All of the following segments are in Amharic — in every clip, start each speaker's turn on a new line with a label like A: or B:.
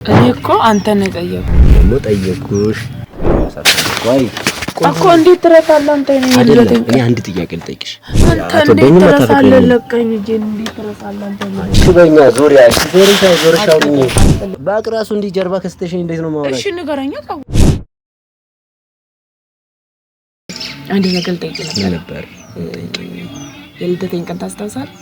A: እኔ እኮ አንተን ነው የጠየኩህ።
B: ደግሞ ጠየኩሽ ቆይ
A: እኮ እንዴት ትረሳለህ አንተ? እኔ
B: አይደለም እኔ አንድ ጥያቄ ልጠይቅሽ።
A: አንተ እንዴት ትረሳለህ? ለቀኝ እጄን እንዴት ትረሳለህ አንተ?
B: እሺ በእኛ ዙሪያ እሺ፣ ዞርሽ ዞርሽ አውሪኝ። በአቅ ራሱ እንዲህ ጀርባ ከስተሽኝ እንዴት ነው የማወራሽ?
A: እሺ ንገረኛ። ታው አንድ ነገር ልጠይቅህ
B: ነበር።
A: የልደቴን ቀን ታስታውሳለህ?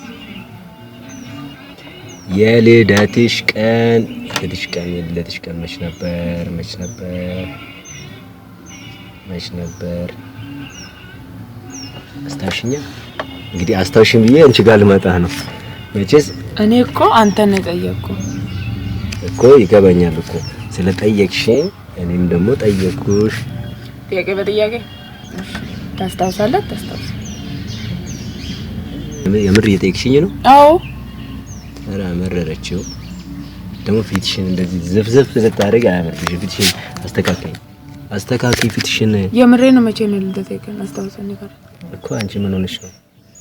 B: የልደትሽ ቀን የልደትሽ ቀን የልደትሽ ቀን መች ነበር? መች ነበር? መች ነበር? አስታውሽኛ። እንግዲህ አስታውሽኝ ብዬ አንቺ ጋር ልመጣ ነው። መቼስ
A: እኔ እኮ አንተን ነው የጠየቅኩህ
B: እኮ ይገባኛል እኮ ስለጠየቅሽኝ፣ እኔም ደግሞ ጠየቅኩሽ።
A: ጥያቄ በጥያቄ ታስታውሳለህ? ታስታውስ።
B: የምር እየጠየቅሽኝ ነው?
A: አዎ።
B: ኧረ መረረችው ደግሞ ፊትሽን እንደዚህ ዝፍዝፍ ስታደርግ አያምርብሽም። ፊትሽን አስተካክይ፣ አስተካክይ ፊትሽን።
A: የምሬ ነው። መቼ ነው ልደቴ ቀን? አስታውሰኝ ንገረኝ
B: እኮ። አንቺ ምን ሆነሽ ነው?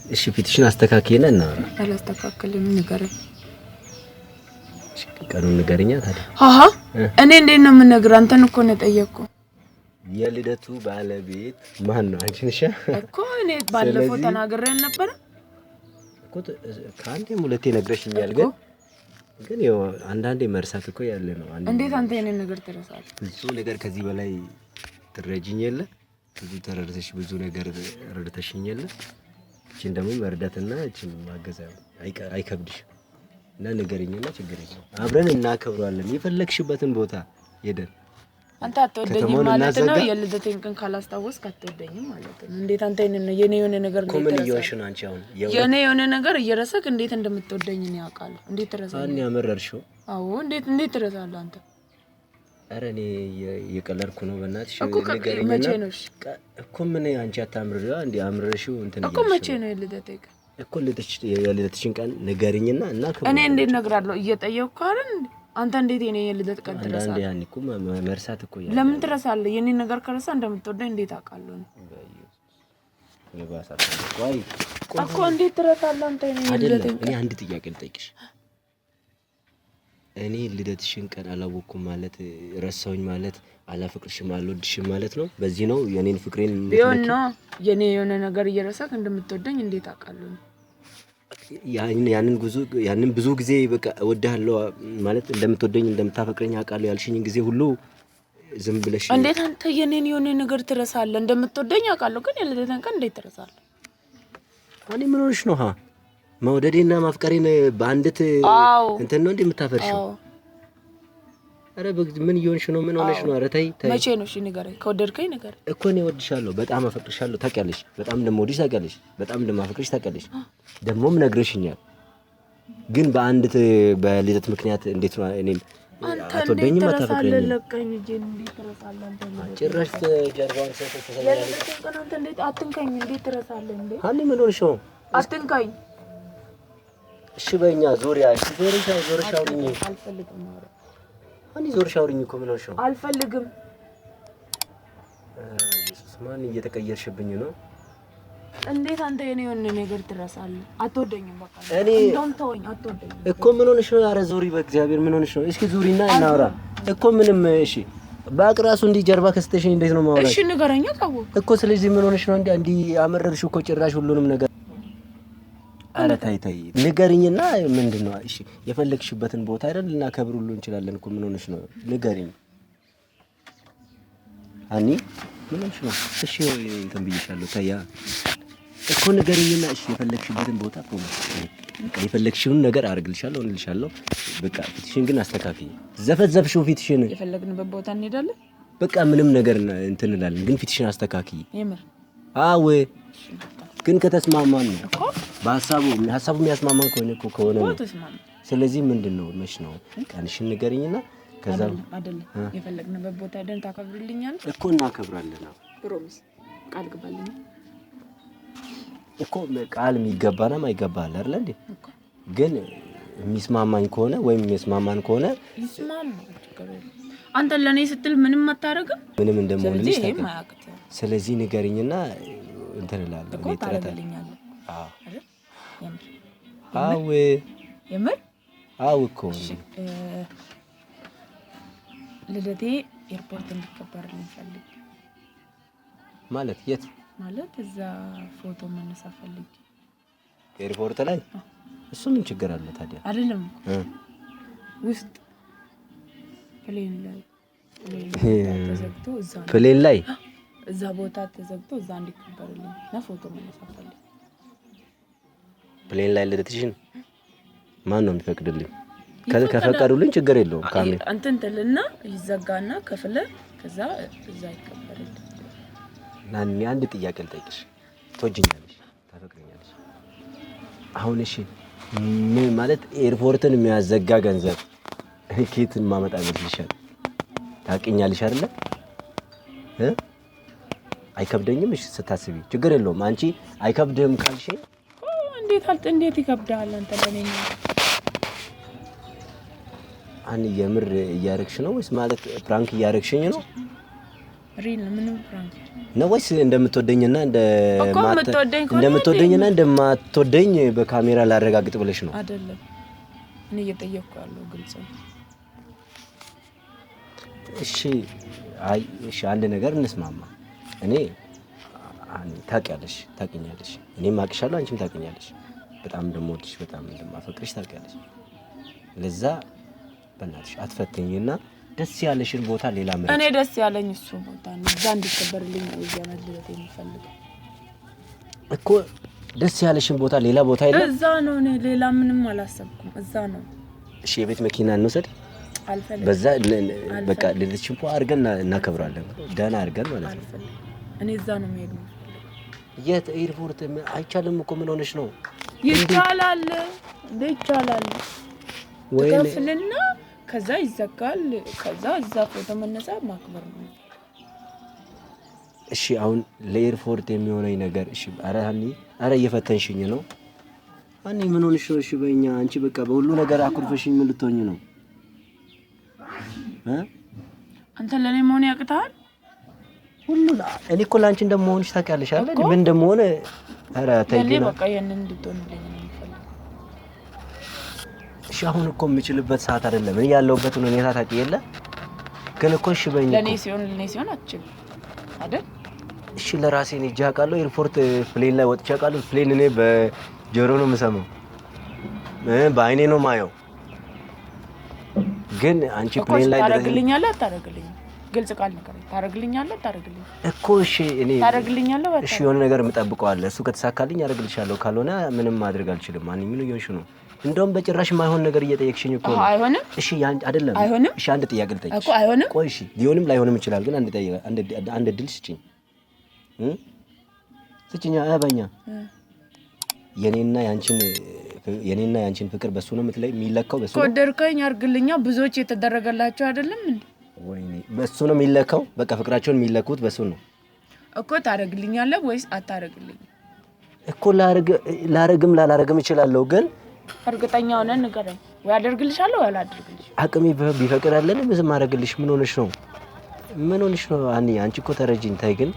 B: እሺ ፊትሽን አስተካክይና እናወራ።
A: አላስተካክልም፣ ንገረኝ።
B: ቀኑን ንገረኛ ታዲያ።
A: አሃ እኔ እንዴት ነው የምነግርህ? አንተን እኮ ነው የጠየቅኩህ።
B: የልደቱ ባለቤት ማን ነው? አንቺ ነሽ
A: እኮ። እኔ ባለፈው ተናግሬ አልነበረ
B: እኮ? ከአንዴም ሁለቴ ነግረሽኛል፣ ግን ግን ያው አንዳንዴ መርሳት እኮ ያለ ነው።
A: እንዴት አንተ የኔን ነገር ትረሳለህ?
B: ብዙ ነገር ከዚህ በላይ ትረጂኝ የለ፣ ብዙ ተረድተሽ ብዙ ነገር ረድተሽኝ የለ። እቺን ደግሞ መርዳትና እቺን ማገዝ አይከብድሽም። እና ንገረኝና ችግር የለም አብረን እናከብረዋለን። የፈለግሽበትን ቦታ ሄደን
A: አንተ አትወደኝም ማለት ነው። የልደቴን ቀን ካላስታወስክ አትወደኝም ማለት ነው። እንዴት አንተ የኔ የሆነ ነገር
B: እኮ ምን እየሆንሽ ነው አንቺ? አሁን
A: የኔ የሆነ ነገር እየረሳክ እንዴት እንደምትወደኝ እኔ አውቃለሁ። እንዴት ትረሳለህ?
B: እኔ ያመረርሽው።
A: አዎ፣ እንዴት እንዴት ትረሳለህ አንተ?
B: ኧረ እኔ እየቀለድኩ ነው። በእናትሽ
A: ንገረኝና። መቼ ነው
B: እኮ ምን አንቺ አታምርሪዋ እንዴ? አምርረሽው እንትን
A: እኮ መቼ ነው የልደቴ ቀን?
B: እኮ የልደትሽን ቀን ንገሪኝና እና
A: እኔ እንዴት እነግራለሁ? እየጠየቅኩህ አይደል? አንተ እንዴት የኔ የልደት ቀን ትረሳለህ?
B: አንዳንዴ እኮ መርሳት እኮ
A: ለምን ትረሳለህ? የኔ ነገር ከረሳ እንደምትወደኝ እንዴት አውቃለሁ? እኮ እንዴት ትረሳለህ አንተ? የኔ
B: አይደለም። እኔ አንድ ጥያቄ ልጠይቅሽ። እኔ ልደትሽን ቀን አላወቅኩም ማለት ረሳሁኝ ማለት አላፈቅርሽም አልወድሽም ማለት ነው? በዚህ ነው የኔን ፍቅሬን
A: ቢሆን ነው የኔ የሆነ ነገር እየረሳክ እንደምትወደኝ እንዴት አውቃለሁ?
B: ያንን ብዙ ጊዜ በቃ እወድሃለሁ ማለት እንደምትወደኝ እንደምታፈቅረኝ አውቃለሁ ያልሽኝን ጊዜ ሁሉ ዝም ብለሽ
A: እንዴት አንተ የኔን የሆነ ነገር ትረሳለህ? እንደምትወደኝ አውቃለሁ፣ ግን የልደቴን ቀን እንዴት ትረሳለህ?
B: እኔ ምን ሆነሽ ነው? መውደዴና ማፍቀሬን በአንዲት እንትን ነው እንዴ የምታፈርሽው? ኧረ ምን እየሆንሽ ነው? ምን ሆነሽ ነው? ኧረ ተይ ተይ።
A: መቼ ነው? እሺ ንገረኝ። ከወደድከኝ ንገረኝ
B: እኮ። እኔ እወድሻለሁ፣ በጣም አፈቅርሻለሁ። ታውቂያለሽ፣ በጣም እንደምወድሽ ታውቂያለሽ፣ በጣም እንደማፈቅርሽ ታውቂያለሽ። ደግሞም ነግረሽኛል። ግን በአንዲት በልደት ምክንያት እንዴት ነው እኔን አትወደኝም? አታፈቅረኝም? ጭራሽ ጀርባውን ሰጥተሽ ትሰኛለሽ።
A: አትንካኝ! እንዴት ትረሳለህ? እንዴ
B: ሀኒ ምን ሆነሽ ነው?
A: አትንካኝ!
B: እሺ በእኛ ዙሪያ እሺ፣ ዞርሽ ዞርሽ አውሪኝ።
A: አልፈልግም።
B: ሀኒ ዞርሽ አውሪኝ እኮ ምን ሆነሽ ነው?
A: አልፈልግም።
B: ኢየሱስ ማን እየተቀየርሽብኝ ነው?
A: እንዴት አንተ የኔ የሆነ ነገር ትረሳለህ? አትወደኝም። በቃ
B: እኔ
A: እንደውም ተወኝ። አትወደኝም
B: እኮ ምን ሆነሽ ነው? ኧረ ዙሪ፣ በእግዚአብሔር ምን ሆነሽ ነው? እስኪ ዙሪና እናውራ እኮ ምንም። እሺ በአቅ ራሱ እንዲህ ጀርባ ከስተሽኝ እንዴት ነው የማወራሽ?
A: እሺ ንገረኛ። ታው
B: እኮ ስለዚህ ምን ሆነሽ ነው? እንዲህ እንዲህ አመረርሽ እኮ ጭራሽ ሁሉንም ነገር። ኧረ ተይ ተይ ንገሪኝና፣ ምንድን ነው? እሺ የፈለግሽበትን ቦታ አይደል ልናከብር ሁሉ እንችላለን እኮ። ምን ሆነሽ ነው? ንገሪኝ ሀኒ፣ ምን ሆነሽ ነው? እሺ እንትን ብዬሻለሁ። ተያ እኮ ንገሪኝና፣ እሺ የፈለግሽበትን ቦታ promise፣ በቃ የፈለግሽውን ነገር አድርግልሻለሁ፣ እንልሻለሁ። በቃ ፊትሽን ግን አስተካክይ። ዘፈዘፍሽው ፊትሽን።
A: የፈለግንበት ቦታ እንሄዳለን።
B: በቃ ምንም ነገር እንትን እንላለን፣ ግን ፊትሽን አስተካክይ።
A: የምር
B: አዎ። ግን ከተስማማን ነው በሀሳቡ ሀሳቡ የሚያስማማን ከሆነ እኮ ከሆነ ነው። ስለዚህ ምንድን ነው መች ነው ቀንሽን ንገሪኝና ከዛ
A: አይደለም የፈለግንበት ቦታ ሄደን ታከብርልኛለህ
B: እኮ እናከብራለን።
A: promise ቃል ግባልኝ
B: እኮ። ቃል የሚገባና ማይገባ አለ አይደል እንዴ? ግን የሚስማማኝ ከሆነ ወይም የሚስማማን ከሆነ
A: ይስማማ። አንተ ለእኔ ስትል ምንም አታደርግም፣
B: ምንም እንደምሆንልሽ ታውቂያለሽ። ስለዚህ ንገሪኝና እንትን እላለሁ
A: እኮ ታደርግልኛለህ።
B: አዎ አዎ
A: የምር
B: አዎ እኮ
A: ልደቴ ኤርፖርት እንዲከበርልኝ ፈልጌ።
B: ማለት የት?
A: ማለት እዛ ፎቶ መነሳት ፈልጌ።
B: ኤርፖርት ላይ? እሱ ምን ችግር አለ ታዲያ?
A: አይደለም፣ ውስጥ plane ላይ ተዘግቶ እዛ
B: plane ላይ
A: እዛ ቦታ ተዘግቶ እዛ እንዲከበርልኝ እና ፎቶ መነሳት ፈልጌ።
B: Plane ላይ ልደትሽን ማን ነው የሚፈቅድልኝ? ከፈቀዱልኝ ችግር የለውም። ካሜራ
A: እንትን ትልና ይዘጋና ከፍለ ከዛ እዛ ይከበርልኝ።
B: ናኒ አንድ ጥያቄ ልጠይቅሽ። ትወጂኛለሽ፣ ታፈቅረኛለሽ። አሁን እሺ ምን ማለት ኤርፖርትን የሚያዘጋ ገንዘብ እኔ ከየት ማመጣ ይመስልሻል? ታውቂኛለሽ አይደለ? አይከብደኝም? እሺ ስታስቢ ችግር የለውም። አንቺ አይከብድህም ካልሽኝ
A: እንዴት ይከብዳል? አንተ ለኔ
B: አን የምር እያረግሽ ነው ወይስ ማለት prank እያረግሽኝ ነው?
A: Real ምንም prank
B: ነው ወይስ እንደምትወደኝና እንደምትወደኝና እንደማትወደኝ በካሜራ ላረጋግጥ ብለሽ ነው?
A: አይደለም፣ እኔ እየጠየቅኩ ያለው ግልጽ ነው።
B: እሺ አይ እሺ፣ አንድ ነገር እንስማማ። እኔ ታውቂያለሽ፣ ታውቂኛለሽ፣ እኔም አውቅሻለሁ፣ አንቺም ታውቂኛለሽ። በጣም እንደምወድሽ በጣም እንደማፈቅርሽ ታውቂያለሽ። ለዛ በእናትሽ አትፈትኝና ደስ ያለሽን ቦታ ሌላ ምረጭ።
A: እኔ ደስ ያለኝ እሱ ቦታ ነው። እዛ እንዲከበርልኝ ነው እዚህ ዓመት ልደት የምፈልገው
B: እኮ። ደስ ያለሽን ቦታ ሌላ ቦታ የለም።
A: እዛ ነው። እኔ ሌላ ምንም አላሰብኩም። እዛ ነው።
B: እሺ የቤት መኪና እንውሰድ።
A: አልፈልግም።
B: በዛ በቃ ልደትሽን እኮ አድርገን እናከብራለን። ደህና አድርገን ማለት ነው።
A: እኔ እዛ ነው የምሄድ የምፈልገው።
B: የት ኤርፖርት አይቻልም እኮ ምን ሆነሽ ነው?
A: ይቻላል እንዴ ይቻላል። ትከፍልና ከዛ ይዘጋል። ከዛ እዛ ፎቶ መነሳት ማክበር ነው።
B: እሺ አሁን ለኤርፖርት የሚሆነኝ ነገር እሺ። ኧረ ሀኒ፣ ኧረ እየፈተንሽኝ ነው ሀኒ። ምን ሆነሽ ነው? እሺ በእኛ አንቺ በቃ በሁሉ ነገር አኩርፈሽኝ ምን ልትሆኝ ነው?
A: አንተ ለእኔ መሆን ያቅታል?
B: ሁሉ እኔ እኮ ለአንቺ እንደመሆንሽ ታውቂያለሽ አይደል? ምን እንደመሆነ ኧረ ተይ
A: ለእኔ በቃ ይሄንን እንድትሆንልኝ ነው የምፈልገው።
B: እሺ አሁን እኮ የምችልበት ሰዓት አይደለም። እኔ ያለሁበትን ሁኔታ ታውቂ የለ ግን እኮ እሺ በይኝ
A: ለእኔ ሲሆን ለእኔ ሲሆን አትችልም አይደል?
B: እሺ ለራሴ እኔ ሂጅ አውቃለሁ። ኤርፖርት plane ላይ ወጥቼ አውቃለሁ። Plane እኔ በጆሮ ነው የምሰማው፣ በአይኔ ነው የማየው። ግን አንቺ plane ላይ
A: ታደርግልኛለህ አታደርግልኝም? ግልጽ ቃል ንገረኝ። ታደርግልኛለህ አታደርግልኝም?
B: እኮ እሺ እኔ
A: ታደርግልኛለህ?
B: እሺ የሆነ ነገር የምጠብቀው አለ። እሱ ከተሳካልኝ አደርግልሻለሁ፣ ካልሆነ ምንም ማድረግ አልችልም። ማን ምን እየሆንሽ ነው? እንደውም በጭራሽ የማይሆን ነገር እየጠየቅሽኝ እኮ ነው።
A: አይሆንም።
B: እሺ አይደለም።
A: አይሆንም።
B: እሺ አንድ ጥያቄ ልጠይቅሽ
A: እኮ። አይሆንም።
B: ቆይ እሺ ሊሆንም ላይሆንም ይችላል፣ ግን አንድ ጥያቄ አንድ እድል ስጭኝ ስጭኛ። በኛ የኔና ያንቺን ፍቅር በሱ ነው የሚለካው። በሱ ነው
A: ከወደድከኝ አድርግልኛ። ብዙዎች የተደረገላቸው አይደለም እንዴ?
B: ወይኔ በሱ ነው የሚለካው። በቃ ፍቅራቸውን የሚለኩት በሱ ነው
A: እኮ። ታደርግልኛለህ ወይስ አታደርግልኝም?
B: እኮ ላረግም ላላረግም እችላለሁ፣ ግን
A: እርግጠኛ ሆነህ ንገረኝ። ወይ አደርግልሻለሁ ወይ አላደርግልሽም።
B: አቅሜ ቢፈቅድ አለን ብዙም አደርግልሽ። ምን ሆነሽ ነው? ምን ሆነሽ ነው? አንቺ እኮ ተረጂኝ። ታይ ግን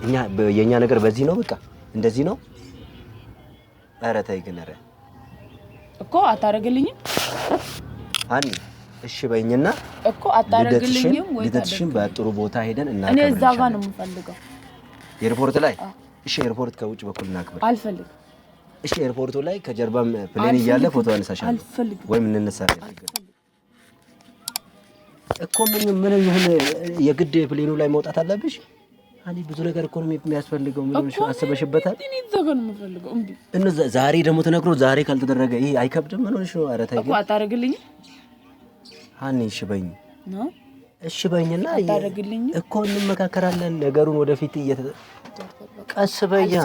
B: እኛ የኛ ነገር በዚህ ነው፣ በቃ እንደዚህ ነው። ኧረ ተይ ግን ኧረ
A: እኮ አታደርግልኝም
B: አኒ እሺ በይኝና
A: እኮ አታደርግልኝም ወይ?
B: ልደትሽን በጥሩ ቦታ ሄደን
A: እናከብር። እኔ እዛ ጋር ነው የምፈልገው፣
B: ኤርፖርት ላይ። እሺ ኤርፖርት ከውጭ በኩል እናክብር።
A: አልፈልግም።
B: እሺ ኤርፖርቱ ላይ ከጀርባም plane እያለ ፎቶ አነሳሻለሁ
A: አልፈልግም።
B: ወይም እንነሳለን እኮ። ምን ምን ይሁን የግድ plane ኡ ላይ መውጣት አለብሽ? አኒ ብዙ ነገር እኮ ነው የሚያስፈልገው። ምን ሆነሽ አስበሽበታል?
A: እኔ እዛ ጋር ነው የምፈልገው። እምቢ።
B: እነዛ ዛሬ ደግሞ ተነግሮ ዛሬ ካልተደረገ ይሄ አይከብድም? ምን ሆነሽ ነው? ኧረ ተይ
A: እኮ አታደርግልኝም?
B: ሀኒ እሺ በይኝ
A: ነው
B: እሺ በይኝና
A: አታደርግልኝም
B: እኮ እንመካከራለን ነገሩን ወደፊት ቀስ በያ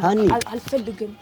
B: ሀኒ
A: አልፈልግም።